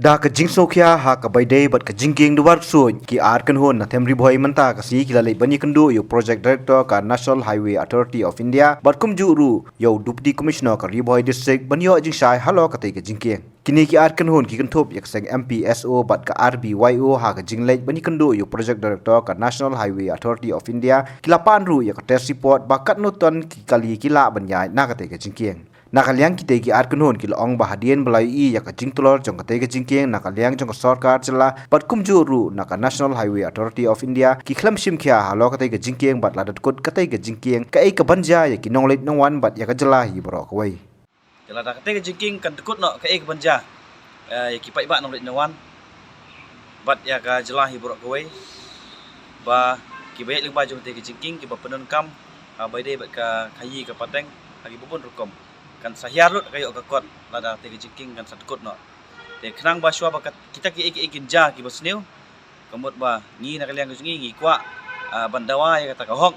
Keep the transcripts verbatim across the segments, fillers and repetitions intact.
Da ka jingsngewkhia ha kaba ïadei bad ka jingkieng duwar ksuid, ki ar kynhun na them Ri Bhoi mynta ka sngi ki la leit ban ïakynduh ïa u Project Director ka National Highway Authority of India bad kumjuh ruh ïa u Deputy Commissioner ka Ri Bhoi District ban ïoh jingshai halor katei ka jingkieng. Kine ki ar kynhun ki kynthup ïa ka seng M P S O bad ka R B Y O ha ka jingleit ban ïakynduh ïa u Project Director ka National Highway Authority of India, ki la pan ruh ïa ka test report ba katno ton ki kali ki lah ban ïaid na katei ka jingkieng. Na ka liang kitei ki ar kynhun ki la ong ba hadien ba la ïohi ïa ka jingtlor jong katei ka jingkieng na ka liang jong ka sorkar jylla bad kumjuh ruh na ka National Highway Authority of India, ki khlem shim khia halor katei ka jingkieng bad lada dkut katei ka jingkieng, kaei kaban jia ïa ki nongleit nongwan bad ïa ka jylla hi baroh kawei. Te lada katei ka jingkieng kan dkut noh, kaei kaban jia, eh, ïa ki paidbah nongleit nongwan bad ïa ka jylla hi baroh kawei, ba kiba ïaid lyngba jong katei ka jingkieng kiba pyndonkam, ah, ha ba ïadei bad ka khaïi ka pateng ha kiba bun rukom, kan sa hiar lut ka ïoh ka kot lada katei ka jingkieng kan sa dkut noh. Te khnang ba shuwa ba kat-, kita kiei kiei kin jia kiba sniew, ka mut ba ngi na ka liang ka jong ngi ngi kwah, ah, ban dawa ïa kata ka hok,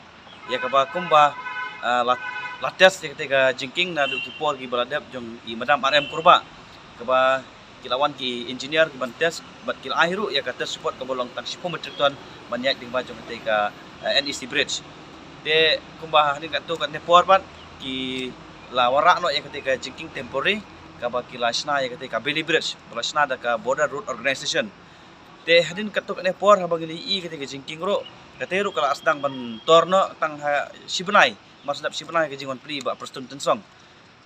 ïa kaba kumba, ah, la, la test ïa katei ka jingkieng naduh ki por kiba la dep jong i Madam R M Kurbah, kaba ki la wan ki engineer kiban test bad ki la ai ruh ïa ka test report kaba long tang shiphew metric ton ban ïaid lyngba jong katei ka, ah, N E C bridge. Te kumba hadien katto katne por pat ki la wanrah noh ïa katei ka jingkieng temporary, kaba ki la shna ïa katei ka Bailey Bridge, ba la shna da ka Border Road Organisation. Te hadien katto katne por haba ngi la ïohi katei ka jingkieng ruh, katei ruh ka la sdang ban tor noh tang ha shi bnai, mar sdang shi bnai, ka jingwan plie Bah Prestone Tynsong.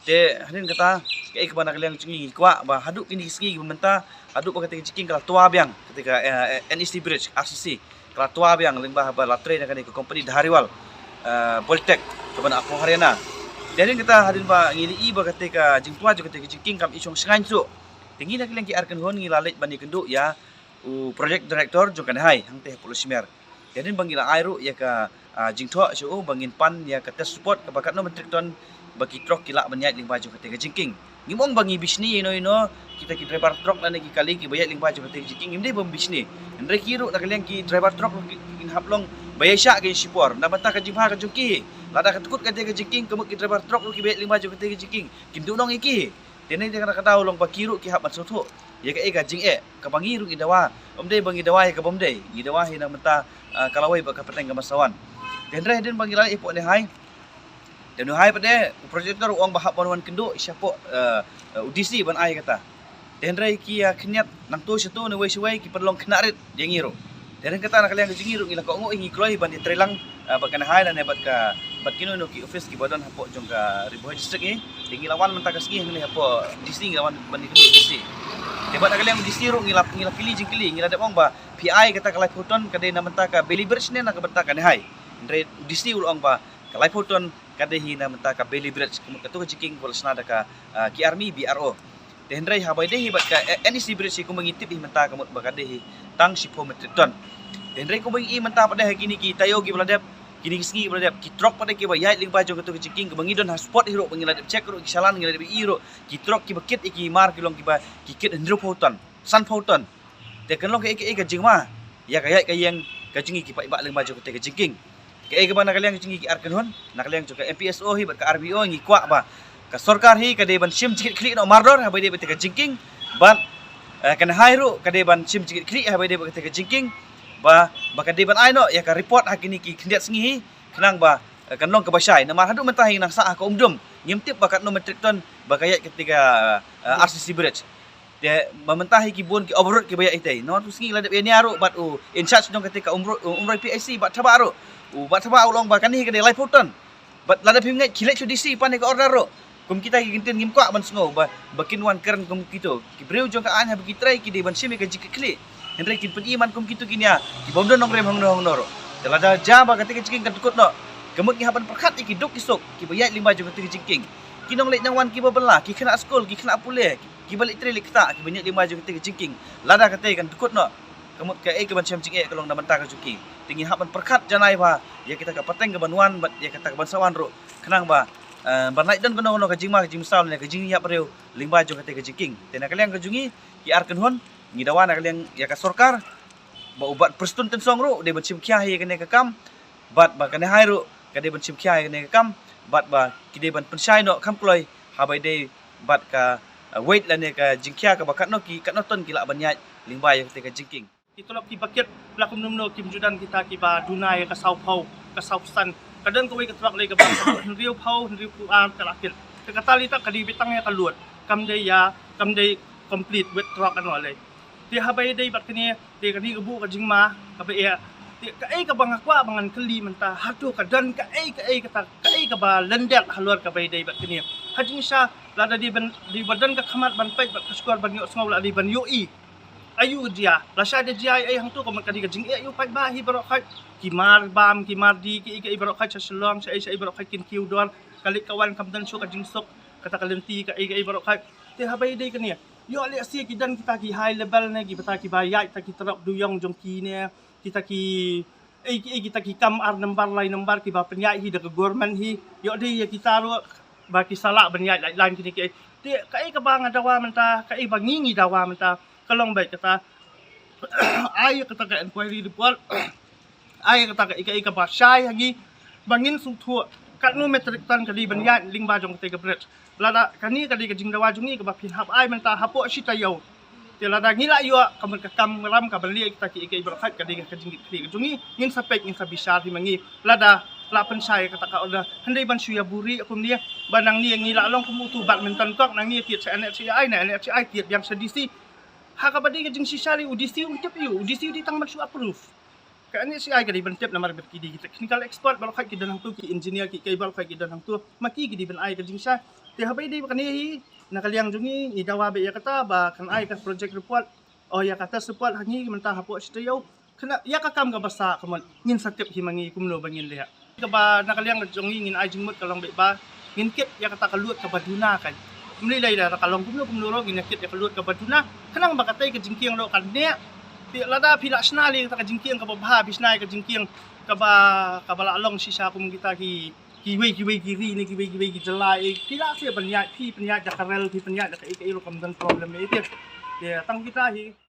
Te hadien kata, kaei kaba na ka liang jong ngi ngi kwah ba haduh kine ki sngi kiba mynta, haduh ba katei ka jingkieng ka la twa biang, katei ka, eh, eh, N E C bridge, R C C, ka la twa biang lyngba haba la trei na kane ka company Dhariwal, eh, Boltech, kaba na Haryana. Te hadien kata, hadien ba ngi la ïohi ba katei ka jingtwa jong katei ka jingkieng kam i shong shngaiñ shuh, te ngi na ka liang ki ar kynhun ngi la leit ban ïakynduh ïa u Project Director jong ka NEHAI hangtei hapoh Lashimer. Te hadien ba ngi la ai ruh ïa ka, ah, jingthoh sha u ba ngin pan ïa ka test report kaba katno metric ton ba ki truck ki lah ban ïaid lyngba jong katei ka jingkieng. Ngim ong ba ngi bishni ïa ino ino, kita ki driver truck lane ki kali kiba ïaid lyngba jong katei ka jingkieng, ngim dei ban bishni. Hynrei ki ruh na ka liang ki driver truck ruh ki, kin hap long ba ïaishah ka ïing shipor na bynta ka jingbha ka jong ki. Lada ka dkut katei ka jingkieng, ka mut ki driver truck ruh kiba ïaid lyngba jong katei ka jingkieng kin duhnong ïa ki. Te nangta ka daw long ba ki ruh ki hap ban sngewthuh ïa kaei ka jingeh kaba ngi ruh ngi dawa. Ym dei ba ngi dawa ïa kaba ym dei, ngi dawa hi na bynta, ah, ka lawei bad ka pateng kaba sa wan. Te hynrei hadien ba ngi la leit hapoh NEHAI, te NEHAI pat de u projector u ong ba hap ban wan kynduh shapoh, eh, eh, u D C ban ai kata. Te hynrei ki ïa khynñiat nangto shato ne wei shawei, ki pynlong khynnah rit ïa ngi ruh. Te hadien kata na ka liang ka jong ngi ruh ngi la kohnguh, ngi kloi ban ïatrei lang, ah, bad ka NEHAI lane bad ka, bad kino kino ki office kiba don hapoh jong ka Ri Bhoi District hi. Te ngi la wan mynta ka sngi hangne hapoh D C, ngi la wan ban ïakynduh D C. Te bad na ka liang D C ruh ngi la, ngi la kylli jingkylli, ngi la dep ong ba phi ai kata ka laiphew ton ka dei na bynta ka Bailey Bridge ne na ka bynta ka NEHAI. Hynrei D C u la ong ba ka laiphew ton ka dei hi na bynta ka Bailey Bridge, ka mut kato ka jingkieng ba la shna da ka, ah, ki army B R O. Te hynrei haba ïadei hi bad ka, eh, N E C bridge hi kumba ngi tip hi mynta ka mut ba ka dei hi tang shiphew metric ton. Te hynrei kumba ngi i mynta pat de ha kine ki taïew kiba la dep, kine ki sngi kiba la dep, ki truck pat de kiba ïaid lyngba jong kato ka jingkieng kaba ngi don ha spot hi ruh ba ngi la dep check ruh, ki shalan ngi la dep i ruh, ki truck kiba kit ïa ki mar ki long kiba ki kit hynriewphew ton, sanphew ton. Te kan long kaei kaei ka jingma ïa ka ïaid ka ïeng ka jong ngi ki paidbah lyngba jong katei ka jingkieng. Kaei kaba na ka liang jong ngi ki ar kynhun, na ka liang jong ka M P S O hi bad ka R B O ngi kwah ba ka sorkar hi ka dei ban shim jingkitkhlieh noh mardor haba ïadei bad katei ka jingkieng, bad, eh, ka NEHAI ruh ka dei ban shim jingkitkhlieh haba ïadei bad katei ka jingkieng, ba, ba ka dei ban ai noh ïa ka report ha kine ki khyndiat sngi hi, khnang ba, eh, kan long kaba shai. Namar haduh mynta hi nang sah ha ka umdum, ngim tip ba katno metric ton ba ka ïaid katei ka, eh, R C C bridge. Te ba mynta hi ki bun ki overload kiba ïaid itei. Namar tu sngi la dep ïania ruh bad u in charge jong katei ka Umro-, Umroi P I C, Bah Thabah ruh. U Bah Thabah u la ong ba kane hi ka dei laiphew ton. Bad lada phim ngeit khie leit sha u D C pan ïa ka order ruh. Kum kita ki kyntien ngim kwah ban sngew ba, ba kin wan kren kum kito. Ki briew jong ka aiñ haba ki trei ki dei ban shim ïa ka jingkitkhlieh. Hynrei kin pyni man kum kito ki nia, ki bym don nongrim hangno hangno ruh. Te lada jia ba katei ka jingkieng kan dkut noh, ka mut ngi hap ban pyrkhat ïa ki duk ki suk kiba ïaid lyngba jong katei ka jingkieng. Ki nongleit nongwan kiba bylla, ki khynnah skul, ki khynnah pule, kiba leit trei leit ktah, kiba ïaid lyngba jong katei ka jingkieng. Lada katei kan dkut noh, ka mut kaei kaban shem jingeh ka long na bynta ka jong ki. Te ngi hap ban pyrkhat janai bha ïa kita ka pateng kaban wan bad ïa kata kaban sa wan ruh, khnang ba, eh, ban lait don kano kano ka jingma ka jingmynsaw ne ka jingïap briew lyngba jong katei ka jingkieng. Te na ka liang ka jong ngi ki ar kynhun, ngi dawa na ka liang ïa ka sorkar ba u Bah Prestone Tynsong ruh u dei ban shim khia hi ïa kane ka kam, bad ba ka NEHAI ruh ka dei ban shim khia ïa kane ka kam, bad ba ki dei ban pynshai noh kham kloi haba ïadei bad ka, uh, weight lane ka jingkhia kaba katno ki, katno ton ki lah ban ïaid lyngba ïa kata ka jingkieng. Ki trok ki bucket la kumno kumno kim ju don kita kiba duna ïa ka saw phew, ka saw san. Ka don kawei ka trok lei kaba hynriew phew, hynriew phew ar ka la kit. Te kata lei ta ka dei beit tang ïa ka load. Kam dei ïa, kam dei complete weight trok ano lei. Te haba ïadei bad kane, te kane ka buh ka jingma kaba ïa. Te kaei kaba nga kwah ba ngan kylli mynta, hato ka don kaei kaei kata, kaei kaba lyndet halor kaba ïadei bad kane. Ha jingshisha lada dei ban, dei ba don ka khmat ban peit bad ka shkor ban ïohsngew la dei ban ïohi. Aïu jia, lashai da jia ei hangto ka mut ka dei ka jingeh ïa u paidbah hi baroh khoit. Ki mar bam, ki mar die, ki ei ki ei baroh khoit sha Shillong, sha ei sha ei baroh khoit kin kiew dor. Ka leit ka wan kam don shuh ka jingsuk, kata ka lynti ka ei ka ei baroh khoit. Te haba ïadei kane, ïoh lehse ki don kita ki high level ne ki bata kiba ïaid ta ki trok duyong jong ki ne, kita ki ei ki ei kita ki kam ar nambar lai nambar kiba pynïaid hi da ka government hi. Ïoh dei ïa kita ruh ba ki sa lah ban ïaid lait line kine ki ei. Te kaei kaba nga dawa mynta, kaei ba ngi ngi dawa mynta, ka long beit kata, ai kata ka inquiry report, ai kata ka, ka, kaba shai ha ngi ba ngin sngewthuh katno metric ton ka dei ban ïaid lyngba jong kata ka bridge. Lada kane ka dei ka jingdawa jong ngi kaba phin hap ai mynta hapoh shi taïew. Te lada ngi la ïoh ka mut ka kamram ka ban leh kita ki, ki, ki baroh khoit ka dei ka jingkitkhlieh ka jong ngi, ngin sa peit ngin sa bishar hi ma ngi. Lada la pynshai kata ka order, hynrei ban shu ïa buhrieh kumne ba nangne ngi la long kum utu badminton court, nangne tied sha NHAI, na NHAI tied biang sha DC. Ha kaba dei ka jingshisha lei u DC um tip ïa u, u DC u dei tang ban shu approve. Ka NHAI ka dei ban tip namar ba ki dei ki technical expert baroh khoit ki don hangto, ki engineer ki, ki baroh khoit ki don hangto. Ma ki ki dei ban ai ka jingshai. Te haba ïadei ba kane hi, na ka liang jong ngi ngi dawa beit ïa kata ba kan ai ka project report, oh ïa ka test report ha ngi mynta hapoh shi taïew. Kane ïa ka kam kaba sah ka mut ngin sa tip hi ma ngi kumno ba ngin leh. Kaba na ka liang jong ngi ngin ai jingmut ka long beit ba ngin kit ïa kata ka load kaba duna kan. Ym lei lei da ka long kumno kumno ruh ngin ïa kit ïa ka load kaba duna. Khnang ba katei ka jingkieng ruh kan neh. Te lada phi la shna lei kata ka jingkieng kaba bha, phi shna ïa ka jingkieng kaba, kaba la long shisha kum kita ki, kiwei kiwei ki ri ne kiwei kiwei ki jylla, eh, phi lah seh pynïaid, phi pynïaid da ka rel, phi pynïaid da kaei kaei ruh kam don problem ei te. Te tang kita hi.